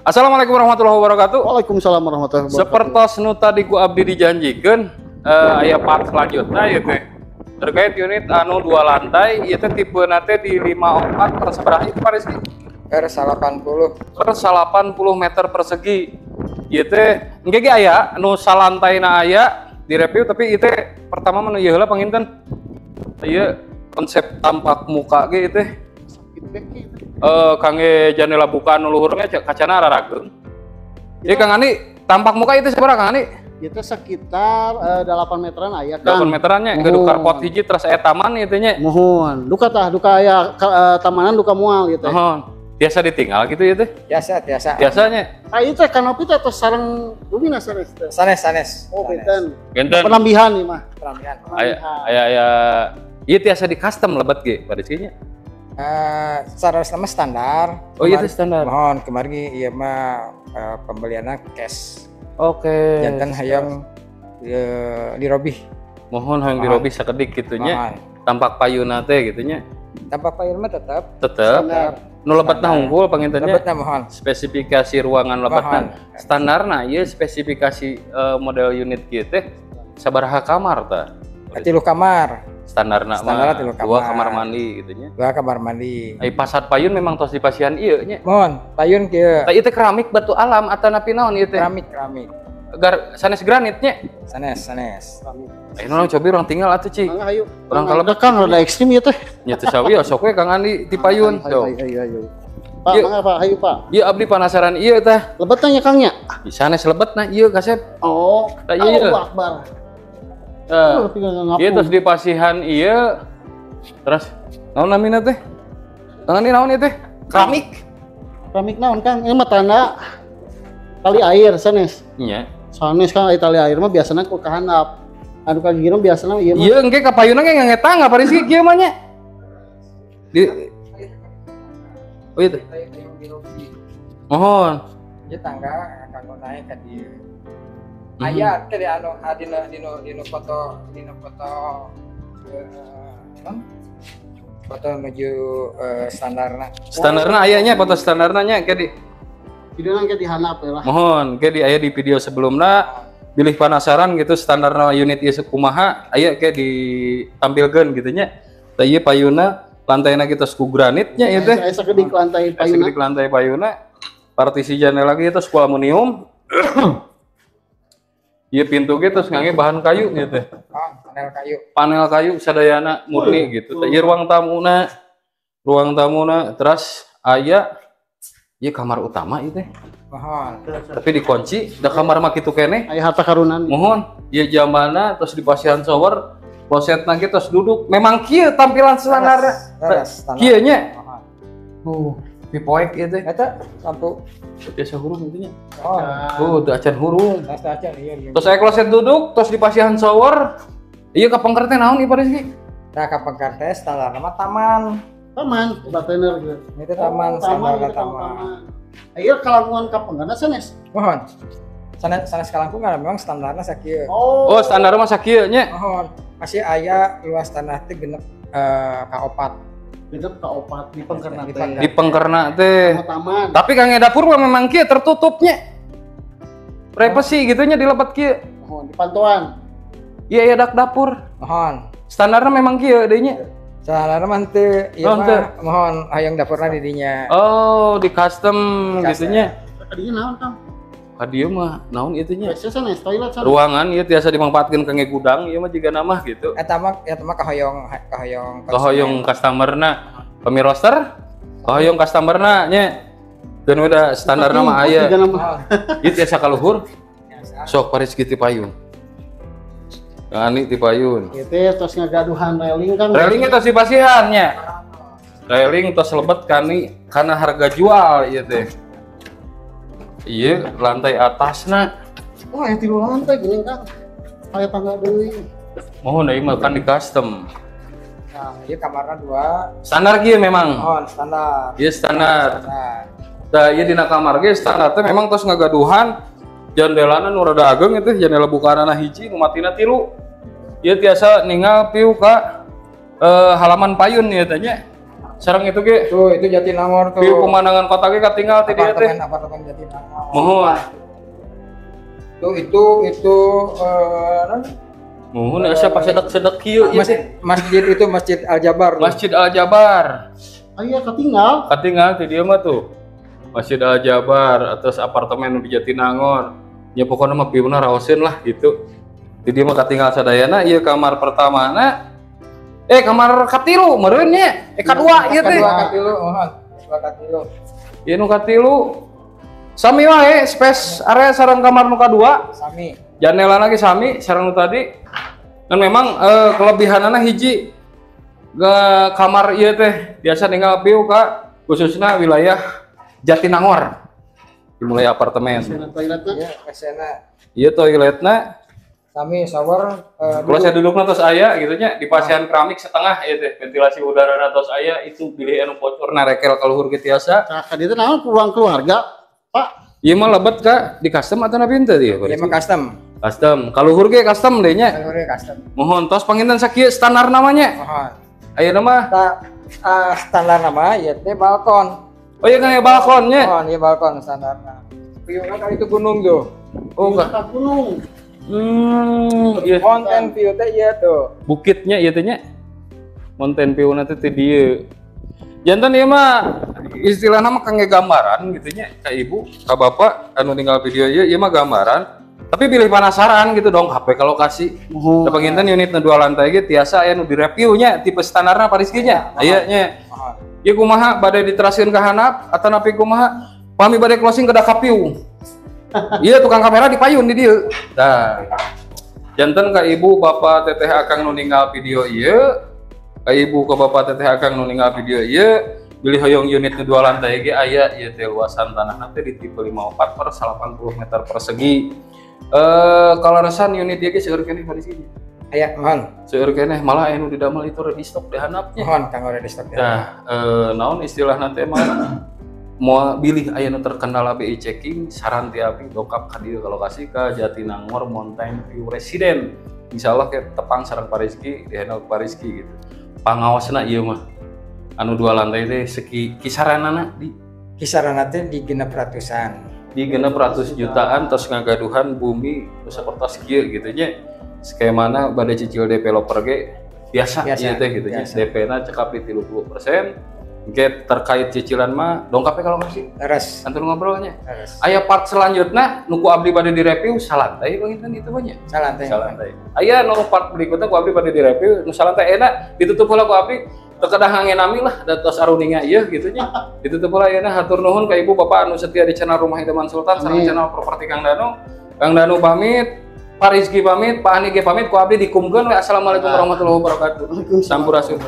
Assalamualaikum warahmatullahi wabarakatuh. Waalaikumsalam warahmatullahi wabarakatuh. Sepertos nu tadi ku abdi dijanjikeun, aya part selanjutnya ieu teh terkait unit anu 2 lantai ieu teh tipe teh di 54 per sabaraha ieu, Pak Rizky? Per 80. Per 80 meter persegi. Ieu teh engke ge aya anu salantaina aya di review, tapi ieu teh pertama mah nu ieu heula panginten. Ieu konsep tampak muka ge ieu teh. Kangge jandela bukaan nu luhurnya kacana rarageung. Ieu Kang Andi, tampak muka itu sabaraha, Kang Andi? Itu sekitar 8 meteran aya, Kang. 8 meterannya, gaduh carport hiji terus aya taman ieu teh nya. Muhun. Duka tah, duka aya tamanan duka moal ieu teh. Muhun. Biasa ditinggal gitu ieu teh? Biasa, biasa. Biasanya. Ah, ieu teh kanopi teh tos sareng bumina sanes teh. Sanes, sanes. Oh, benten. Benten. Penambihan ieu mah. Penambihan. Aya aya aya ieu tiasa di custom lebet ge pada nya. Secara sama standar. Oh iya, itu standar. Mohon kemarin ieu mah pembeliannya cash. Oke. Okay. Janten hayang dirobih. Mohon hayang dirobih sakedik kitu nya. Tampak payuna teh kitu nya. Tampak payun mah tetep. Tetep. Nu lebetna unggul panginten nya. Lebetna mohon. Spesifikasi ruangan lebetna. Standarna ieu spesifikasi model unit kieu teh sabaraha kamar tah? 3 kamar. Standarna mah 2 kamar mandi gitu nya. 2 kamar mandi. Ai pasar payun memang tos dipasihan ieu nya. Mohon, payun kieu. Tah ieu teh keramik batu alam atanapi naon ieu teh? Keramik, keramik. Gar sanes granit nya. Sanes, sanes. Ayo urang cobi urang tinggal atuh, Ci. Mangga hayu. Urang kalebet Kang rada ekstrim ieu teh. Nya teu sawieu sok we Kang Andi ti payun. Hayu hayu hayu. Pak, mangga Pak, hayu Pak. Ieu abdi penasaran ieu teh. Lebetna nya Kang nya? Sanes lebetna ieu kasep. Oh, tah ieu. Allahu Akbar. Iya terus dipasihan iya terus naon namina teh? Tangan ini naon ieu teh? Keramik. Keramik naon, Kang? Ini mah tanda tali air sanes. Iya. Sanes Kang, tali air mah biasana ku kahandap. Anu ka gigirna biasana ieu mah. Ieu engke ka payunna ge ngange tangga Pak Rizky kieu mah nya. Di oh iya teh. Mohon. Ieu tangga kanggo naik ka dieu. Aya teh anu dina dina dina foto foto menuju standarna. Standarna aya nya foto standarna nya ke di videona ke dihandap lah. Mohon ke di aya di video sebelumna bilih penasaran gitu standarna unit ieu kumaha aya ke ditampilkeun gitu nya. Tah ieu payuna lantaina kita ku granit nya ieu teh. Aya sakedik lantai payuna. Sakedik lantai payuna. Partisi jendela ge tos ku aluminium. Iya pintu gitu terus ngangge bahan kayu gitu. Oh, panel kayu. Panel kayu sadayana murni gitu. Ieu ruang tamuna. Ruang tamuna terus aya ieu kamar utama ieu teh. Mohon. Tapi dikunci, da kamar mah kitu keneh. Aya harta karunan. Mohon, ieu jamana terus dipasihan shower, klosetna ge terus duduk. Memang kieu tampilan standar. Kieu nya. Pipoek ieu teh. Eta lampu biasa hurung itu nya. Oh, teu acan hurung. Terus acan ieu. Terus aya kloset duduk, terus dipasihan shower. Ieu kapengker teh naon ieu Pak Rizky? Nah, kapengker teh standarna mah taman. Taman, bartender gitu. Itu taman, standarna taman. Ieu kalangkungan kapengkerna sanes. Mohon. Sanes sanes kalangkungan memang standarna sakieu. Oh, standarna mah sakieu nya. Mohon. Masih aya luas tanah teh genep ka 4. Genep ka 4 di pengkerna teh. Di pengkerna teh. Tapi kangge dapur mah memang kieu tertutupnya. Privacy gitu nya di lebet kieu. Oh, di pantauan. Iya, iya dak dapur. Mohon. Standarna memang kieu deui nya. Standarna mah teu ieu mah mohon hayang dapurna di dinya. Oh, di custom gitu nya. Kadinya naon, Kang? Kadieu mah naon ieu teh nya? Biasa sanes toilet sanes. Ruangan ieu tiasa dimanfaatkeun kangge gudang ieu mah jiga mah gitu. Eta mah kahoyong kahoyong kahoyong customerna. Pemi roster kahoyong customerna nya. Dan udah standarna mah aya. Ieu tiasa ka luhur. Sok Paris ti payun. Ani ti payun. Ieu teh tos ngagaduhan railing kan. Railingnya tos dipasihan nya. Railing tos lebet kani kana harga jual ieu teh. Iya, lantai atasna. Wah, aya 3 lantai geuning, Kang. Aya tangga deui. Mohon deui mah kan di custom. Nah, ieu kamarna 2. Standar kieu memang. Mohon, standar. Ieu standar. Tah ieu dina kamar ge standar teh memang tos ngagaduhan jandelana nu rada ageng itu jandela bukaanana hiji nu matina 3. Ieu tiasa ningal piu ka halaman payun ieu teh nya. Sareng itu ge. Tuh, itu Jatinangor tuh. View pemandangan kota ge katinggal ti dieu teh. Apartemen Jatinangor. Muhun. Tuh itu muhun asa pasedek-sedek kieu ieu teh. Masjid itu Masjid Al-Jabar. Masjid Al-Jabar. Ah iya katinggal. Katinggal ti dieu mah tuh. Masjid Al-Jabar atas apartemen di Jatinangor. Ya pokoknya mah view-na raoseun lah gitu. Di dieu mah katinggal sadayana ieu kamar pertamana. Kamar katilu meureun nya. Kadua ieu teh. Kadua katilu, muhun. Kadua katilu. Ieu nu katilu. Sami wae space area sareng kamar nu kadua. Sami. Jandelana ge sami sareng nu tadi. Dan memang kelebihanana hiji ke kamar ieu teh biasa ninggal view ka khususna wilayah Jatinangor. Dimulai apartemen. Toiletna. Iya toiletna. Sami shower. Kalau saya dudukna tos aya gitu nya di pasihan keramik setengah ieu teh ventilasi udara tos aya itu bilih anu bocorna rekel ka luhur ge tiasa. Tah ka dieu naon ruang keluarga, Pak? Ieu mah lebet ka di custom atau napi henteu ieu? Ieu mah custom. Custom. Ka luhur ge custom deui nya. Ka luhur ge custom. Mohon tos panginten sakieu standar namanya. Mohon. Ayeuna mah standar nama ieu teh balkon. Oh iya kan ya balkonnya. Oh iya balkon standarna. View-na kan itu gunung tuh. Oh enggak. Gunung. Iya. Mountain view teh ieu tuh. Bukitnya ieu teh nya. Mountain view na teh ti dieu. Jantan ieu mah istilahna mah kangge gambaran gitu nya ka ibu, ka bapak anu tinggal video ieu ieu mah gambaran. Tapi bilih penasaran gitu dong HP ka lokasi. Oh. Da panginten unit nu 2 lantai ge tiasa aya nu direview nya tipe standarna Pak Rizky nya. Aya nya. Ieu kumaha bade diteraskeun ka handap atanapi kumaha? Pami bade closing kedah ka view. Iya tukang kamera di payun di dieu. Tah. Janten ka ibu bapak teteh akang nu ninggal video ieu, ka ibu ka bapak teteh akang nu ninggal video ieu, bilih hoyong unit nu 2 lantai ge aya ieu teh luasan tanahna teh di tipe 54 per 80 meter persegi. Kaleresan unit ieu ge seueur keneh Pak Rizky. Aya, mohon. Seueur keneh malah anu didamel itu ready stock di handapnya. Mohon kanggo ready stock. Tah, naon istilahna teh mah mau bilih aya nu terkendala BI checking saran ti abi dongkap ka dieu ka lokasi ka Jatinangor Mountain View Resident. Insyaallah ke tepang sareng Pak Rizky di handle Pak Rizky gitu. Pangaosna ieu mah anu 2 lantai teh seki kisaranana di kisaranna teh di 600-an. Di 600 jutaan tos ngagaduhan bumi nu sapertos kieu gitu nya. Skemana bade cicil developer ge biasa ieu teh gitu nya. DP-na cekap di 30%. Oke, terkait cicilan mah dongkapnya kalau masih leres. Antur ngobrolnya. Aya part selanjutnya nu ku abdi bade direview salantai panginten itu banyak. Salantai. Salantai. Aya nu part berikutnya ku abdi bade direview nu salantai enak ditutup heula ku abdi teu kedah ngangenami lah da tos aruninga ieu gitu nya. Ditutup heula ayeuna hatur nuhun ka ibu bapak anu setia di channel Rumah Idaman Sultan sareng channel Properti Kang Danu. Kang Danu pamit, Pak Rizky pamit, Pak Ani ge pamit ku abdi dikumkeun we. Assalamualaikum warahmatullahi wabarakatuh. Sampurasun.